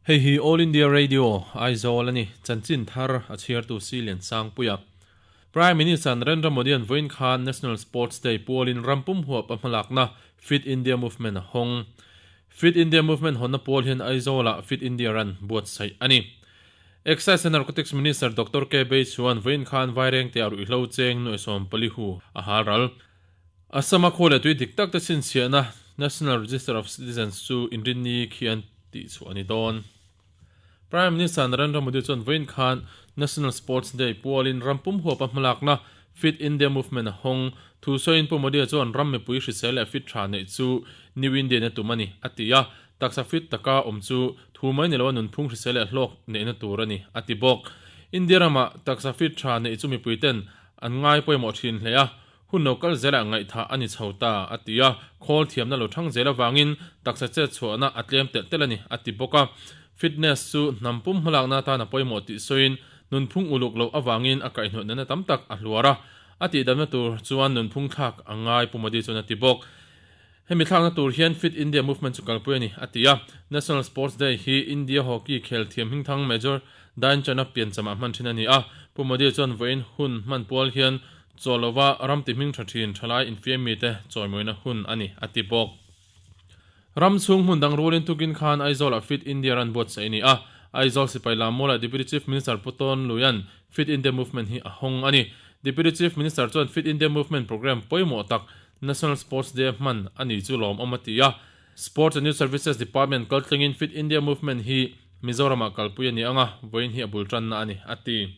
Hei hi All India Radio, Aizawl a ni. Chanchin thar a chhiartu Silian Sangpuia. Prime Minister Narendra Modi-a'n vawiin khan National Sports Day pualin ram pum huap a hmalakna Fit India Movement a hawng. Fit India Movement hawnna pawl hian Aizawlah Fit India Run buatsaih a ni. Excise and Narcotics Minister Doctor K Bei chuan vawiin khan Vairengte a ruihhlo cheng nuaihsawm pali hu a hal ral. Assam-a khua leh tui dik tak te chhinchhiahna National Register of Citizens chu inrinni khian tihchhuah a ni dawn. Prime Minister Narendra Modi chuan vawiin khan National Sports Day pualin ram pum huapa hmalakna Fit India Movement a hawng. Thu sawiin Pu Modi-a chuan ram mipui hrisel leh fit tha neih chu New India na tum a ni, a ti a. Taksa fit taka awm chu thu mai ni loa nunphung hrisel leh hlawk neihna tur a ni, a ti bawk. India ramah taksa fit tha neih chu mipuiten an ngai pawimawh thin hle a, Hun lo kal zelah ngaihthah a ni chho ta, a ti a, khawl thiamna lo thang zel avangin taksa chet chhuahna a tlem telh telh a ni, a ti bawk a. Fitness chu hnam pum hmalakna atan a pawimawh tih sawiin nunphung uluk loh avangin a kaihhnawih natna tam tak a hluar a, a tihdamna tur chuan nunphung thlak a ngai, Pu Modi chuan a ti bawk. Hemi thlakna tur hian Fit India Movement chu kalpui a ni, a ti a. National Sports Day hi India hockey khel thiam hmingthang Major Dhyan-Chand-a pianchamah hman thin a ni a. Pu Modi chuan vawiin hun hman pual hian chaw lova ram ti hming tha thin thalai infiam mite chawimawina hun a ni, a ti bawk. Ram chhung hmun dang rualin tukin khan Aizawl-ah Fit India ran buatsaih a ni a. Aizawl sipai lammualah Deputy Chief Minister Pu Tawn Luia'n Fit India Movement hi a hawng a ni. Deputy Chief Minister chuan Fit India Movement programme pawimawh tak National Sports Day hman a ni chu lawmawm a ti a. Sports and Youth Services Department kaltlengin Fit India Movement hi Mizoramah kalpui a ni ang a, vawiin hi a bul tanna a ni, a ti.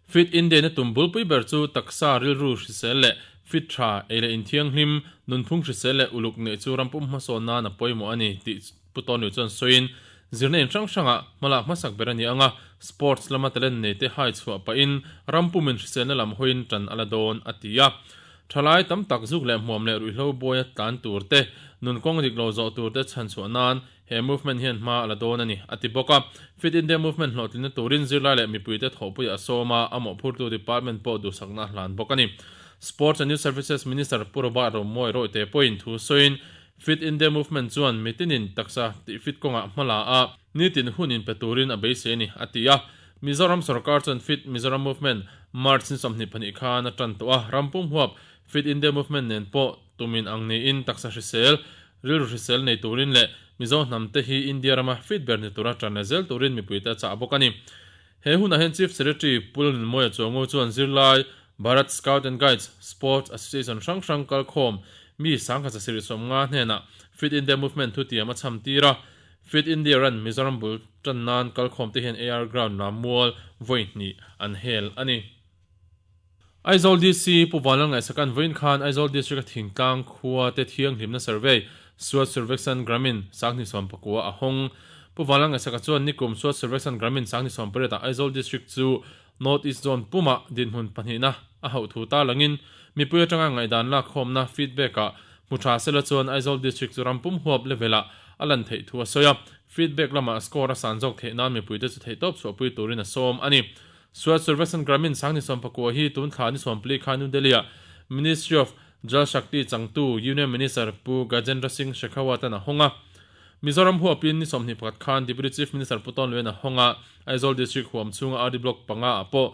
Fit India na tum bulpui ber chu taksa rilru hrisel leh fit tha, ei leh inthianghlim, nunphung hrisel leh uluk neih chu ram pum hmasawn nan a pawimawh a ni tih Pu Tawnliu chuan sawiin, zirna in hrang hrangah hmalak hmasak ber a ni ang a, sports lama talent neite hai chhuah pahin ram pumin hriselna lam hawiin tan a la dawn, a ti a. Thalai tam tak zuk leh hmuam leh ruihhlo buaia tlan tur te, nun kawng dik lo zawh tur te chhan chhuah nan he movement hian hma a la dawn a ni, a ti bawk a. Fit India Movement hlawhtlinna turin zirlai leh mipuite thawhpuiah a sawm a, a mawhphurtu department pawh duhsakna a hlan bawk a ni. Sports and Youth Services Minister Pu Robert Romawia Rawite pawhin thu sawiin, Fit India Movement chuan mitinin taksa tihfit kawngah hma la a, nitin hun inpe turin a beisei a ni, a ti a. Mizoram sorkar chuan Fit Mizoram Movement March ni 22 khan a tan tawh a, ram pum huap Fit India Movement nen pawh tumin ang niin taksa hrisel, rilru hrisel nei turin leh Mizo hnam te hi India rama fit ber ni tura tan leh zel turin mipuite a chah bawk a ni. He hunah hian Chief Secretary Pu Lalnunmawia Chuangu chuan zirlai, Bharat Scout and Guides, Sports Association hrang hrang kalkhawm mi sangkhat sasirih 50 hnenah Fit India Movement thutiam a chham tir a, Fit India Run Mizoram bul tan nan kalkhawm te hian AR Ground Rammual vawi hnih an hel a ni. Aizawl DC Pu Vanlal Ngaihsakan vawiin khan Aizawl District a thingtlang khua te thianghlimna survey Swachh Survekshan Gramin Sanghni 19 a hawng. Pu Vanlal Ngaihsaka chuan nikum Swachh Survekshan Gramin Sanghni 18 ah Aizawl District chu North East Zone pumah dinhmun pahnihna a hauh thu tarlangin mipui atanga ngaihdan lakkhawmna feedback ah hmu tha sela chuan Aizawl District chu ram pum huap level ah a lan theih thu a sawi a, feedback lamah score a san zawk theih nan mipuite chu theihtawp chhuahpui turin a sawm a ni. Swachh Survekshan Gramin Sangni 19 hi tun thla ni 14 khan New Delhi-ah Ministry of Jal Shakti changtu Union Minister Pu Gajendra Singh Shekhawat-a'n a hawng a. Mizoram huapin ni 21 khan Deputy Chief Minister Pu Tawn Luian a hawng a, Aizawl District huam chhunga RD Block panga ah pawh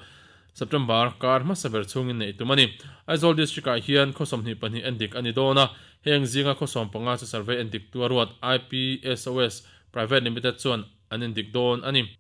September kar hmasa ber chhungin neih tum a ni. Aizawl District-ah hian khaw 22 endik a ni dawn a, heng zinga khaw 15 chu survey endik tu a ruat IPSOS Private Limited chuan an endik dawn a ni.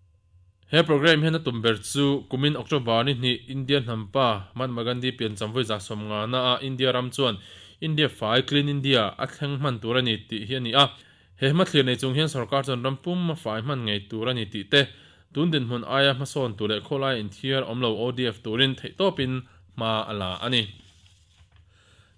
He programme hian a tum ber chu kumin October ni hnih India hnampa Mahatma Gandhi piancham vawi 150 na ah India ram chuan India fai, Clean India, a thleng hman tur a ni tih hi a ni a. He hmathlir nei chung hian sorkar chuan ram pum a fai hman ngei tur a ni tih te, tun dinhmun aia hmasawn tur leh khawlaia inthiar awm lo ODF turin theihtawpin hma a la a ni.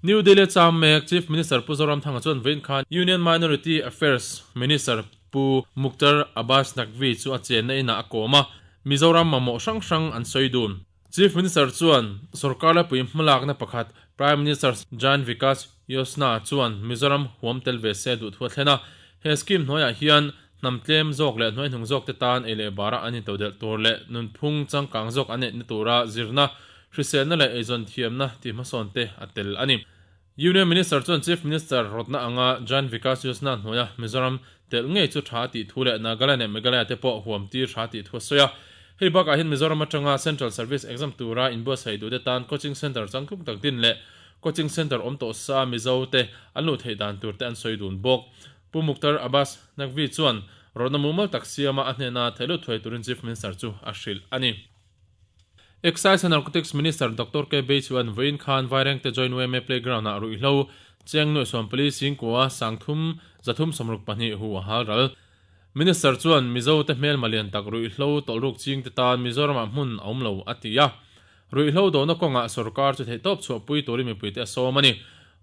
New Delhi cham mek Chief Minister Pu Zoramthanga chuan vawiin khan Union Minority Affairs Minister Pu Mukhtar Abbas Naqvi chu a chenna inah a kawm a, Mizoram mamawh hrang hrang an sawi dun. Chief Minister chuan sorkar laipui hmalakna pakhat Prime Minister Jan Vikas Yojana chuan Mizoram huam tel ve se duh thu a thlen a, he scheme hnuaiah hian hnam tlem zawk leh hnuaihnung zawk te tan ei leh bara an intodelh tur leh nunphung changkang zawk an neihna tura zirna, hriselna leh eizawn thiamna tih hmasawn te a tel a ni. Union Minister chuan Chief Minister rawtna anga Jan Vikas Yojana hnuaia Mizoram Telh ngei chu tha tih thu leh Nagaland leh Meghalaya te pawh huam tir tha tih thu a sawi a. Hei bakah hian Mizoram atanga Central Service exam tura inbuatsaih duhte tan coaching centre changtlung tak din leh coaching centre awm tawh sa Mizo te an luh theih dan tur te an sawi dun bawk. Pu Mukhtar Abbas Naqvi chuan rawtna mumal tak siama a hnena theihlut thuai turin Chief Minister chu a hrilh a ni. Excise and Narcotics Minister Doctor K Bei chuan vawiin khan Vairengte Joint YMA Playground-ah ruihhlo cheng nuaih 14 singkua sangthum 360 pahnih hu a hal ral. Minister chuan Mizo te hmelma lian tak ruihhlo tawlhruk chingte tan Mizoramah hmun a awm lo a ti a. Ruihhlo dona kawngah sorkar chu theihtawp chhuahpui turin mipuite a sawm a ni.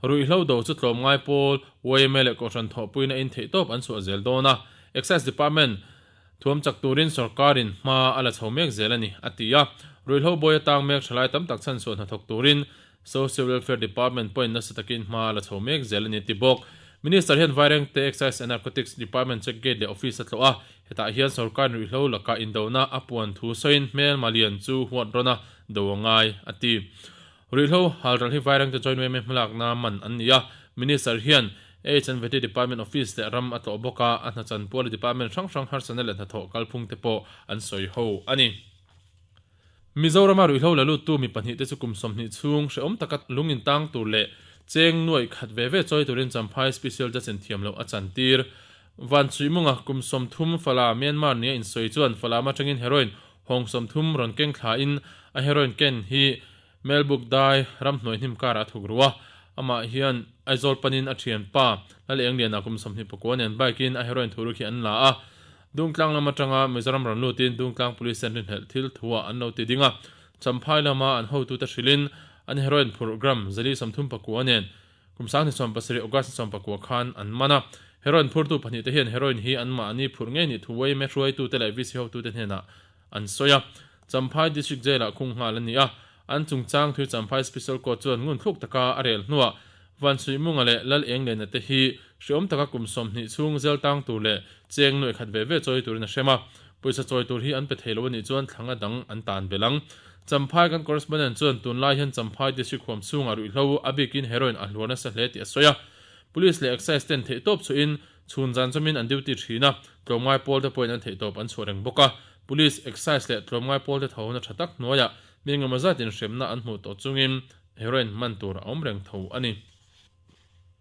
Ruihhlo do chu tlawmngai pawl YMA leh Kohhran thawhpuina in theihtawp an chhuah zel dawn a. Excise Department Thuam chak turin sorkarin hma a la chho mek zel a ni, a ti a. Ruihhlo bawi atang mek thalai tam tak chhanchhuah hnathawk turin Social Welfare Department pawhin nasa takin hma a la chho mek zel a ni, a ti bawk. Minister hian Vairengte Excise and Narcotics Department check gate leh office a tlawh a, hetah hian sorkarin ruihhlo lakah indona a puan thu sawiin hmelma lian chu huat rawn a do a ngai, a ti. Ruihhlo halral hi Vairengte Joint Yma hmalakna man an ni a, Minister hian H&VT Department Office leh ram a tlawh bawk a, a hna chanpual leh Department hrang hrang harsatna leh hnathawh kalphung te pawh an sawi ho a ni. Mizorama ruihhlo la luttu mi pahnihte chu kum 20 chhung hrehawm taka lung intang tur leh cheng nuaih khat ve ve chawi turin Champhai Special Judge in thiam loh a chantir. Vanchuihmunga kum 30 Fala Myanmar nia insawi chuan Falam atangin heroin hawng 30 rawn keng thlain a heroin ken hi Melbuk dai ramhnuai hnim karah a thuk ru a, amah hian Aizawl panin a thianpa Lal Engliana kum 29 nen bike in a heroin thuruk hi an la a, Dungtlang lam atanga Mizoram rawn lutin Dungtlang Police ten rinhlelh thil thuah an lo ti ding a, Champhai lama an hotute hrilhin an heroin phurh gram 439 nen kum 2017 August ni 19 khan an man a. Heroin phurtu pahnihte hian heroin hi anmahni phurh ngei nih thu yma hruaitute leh VC hotute hnenah an sawi a, Champhai District Jail-ah khung nghal a ni a, an chungchang thui Champhai Special Court chuan ngun thluk taka a rel hnuah Vansuihmunga leh Lal Englena te hi hreawm taka kum 20 chhung zel tang tur leh cheng nuaih khat ve ve chawi turin a hrem a, pawisa chawi tur hi an pe thei lo a nih chuan thlanga dang an tan belh ang. Champhai kan correspondent chuan tunlai hian Champhai District huam chhungah ruihhlo a bikin heroin a hluar nasa hle tih a sawi a, Police leh Excise ten theihtawp chhuahin Chhun zan chawmin an duty thin a, tlawmngai pawlte pawhin an theihtawp an chhuah reng bawk a. Police, Excise leh tlawmngai pawlte tho huna tha tak hnuaiah mi engemaw zatin hremna an hmuh tawh chungin heroin hman tur a awm reng tho a ni.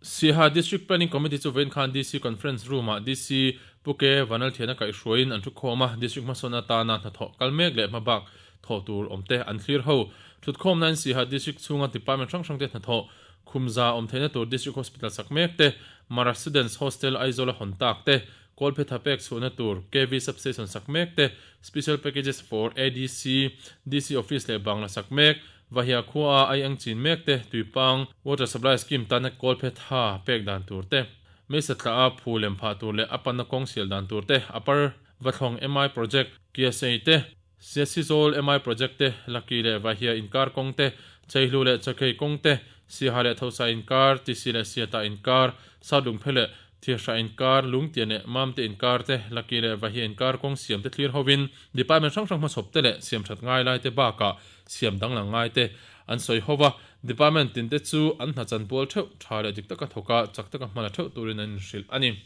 Siaha District Planning Committee chu vawiin khan DC Conference Room-ah DC Pu Ke Vanlalthiana kaihhruaiin an thukhawm a, District hmasawnna atana hnathawh kal mek leh hmabak thawh tur awmte an thlir ho. Thutkhawmnain Siaha District chhunga Department hrang hrangte hnathawh Khumza awm theihna tur District Hospital sak mek te, Mara Students Hostel Aizawl a hawn tak te, Kawlphetha pek chhuahna tur KV Substation sak mek te, Special Packages for ADC, DC Office leh Bangla sak mek, Vahia khua a ai eng chin mek te, Tuipang Water Supply Scheme tana Kawlphetha pek dan tur te, Meisa tla a phu lem phah tur leh a panna kawng sial dan tur te, Upper Vathlawng MI Project, Kiasei te, Siasizawl MI Project te, Laki leh Vahia inkar kawng te, Cheihlu leh Chakhei kawng te, Siaha leh Thosa inkar, Tisi leh Siata inkar, South Lungphe leh Thirhra inkar, Lungtian leh Mamte inkar te, Laki leh Vahia inkar kawng siam te thlir hovin Department hrang hrang hmachhawp te leh siam that ngai lai te bakah siam danglam ngai te an sawi ho va, Department tin te chu an hna chanpual theuh tha leh dik taka thawk a, chak taka hmala theuh turin an inhrilh a ni.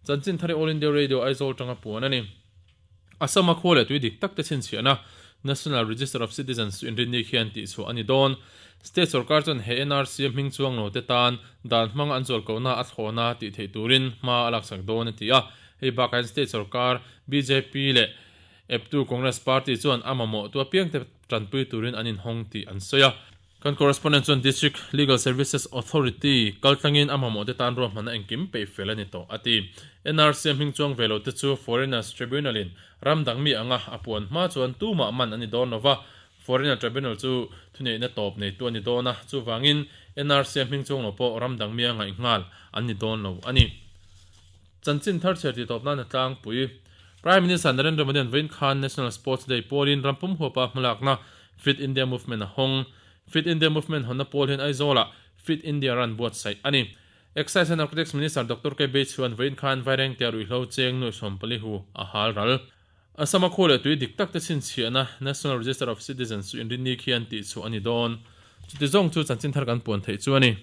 Chanchin thar hi All India Radio Aizawl tanga puan a ni. Assam-a khua leh tui dik tak te chhinchhiahna National Register of Citizens chu inrinni khian tihchhuah a ni dawn. State sorkar chuan he NRC-a hming chuang lo te tan dan hmanga an zualkohna a thlawhna tih theih turin hma a laksak dawn a ti a. Hei bakah hian state sorkar bjp leh eptu Congress party chuan a mamawhtu apiangte tanpui turin an inhawng tih an sawi a. Kan correspondent chuan District Legal Services Authority kaltlangin a mamawhte tan ruahmanna engkim peih fel a ni tawh a ti. NRC a hming chuang ve lote chu Foreigners Tribunal-in ram dang mi anga a puan hma chuan tumah man a ni dawn lova, Foreigner Tribunal chu thuneihna tawp neitu a ni dawn a, chuvangin NRC a hming chuang lo pawh ram dang mi a ngaih nghal an ni dawn lo a ni. Chanchin thar chhiar tih tawp nan a tlangpui. Prime Minister Narendra Modi-a'n vawiin khan National Sports Day pawlin ram pum huapa hmalakna Fit India Movement a hawng. Fit India Movement hawnna pawl hian Aizawlah Fit India Run buatsaih a ni. Excise and Narcotics Minister Doctor K Bei chuan vawiin khan Vairengte ruihhlo cheng nuaih 14 hu a hal ral. Assam-a khua leh tui dik tak te chhinchhiahna National Register of Citizens chu inrinni khian tihchhuah a ni dawn. Chuti zawng chu chanchin thar kan puan theih chu a ni.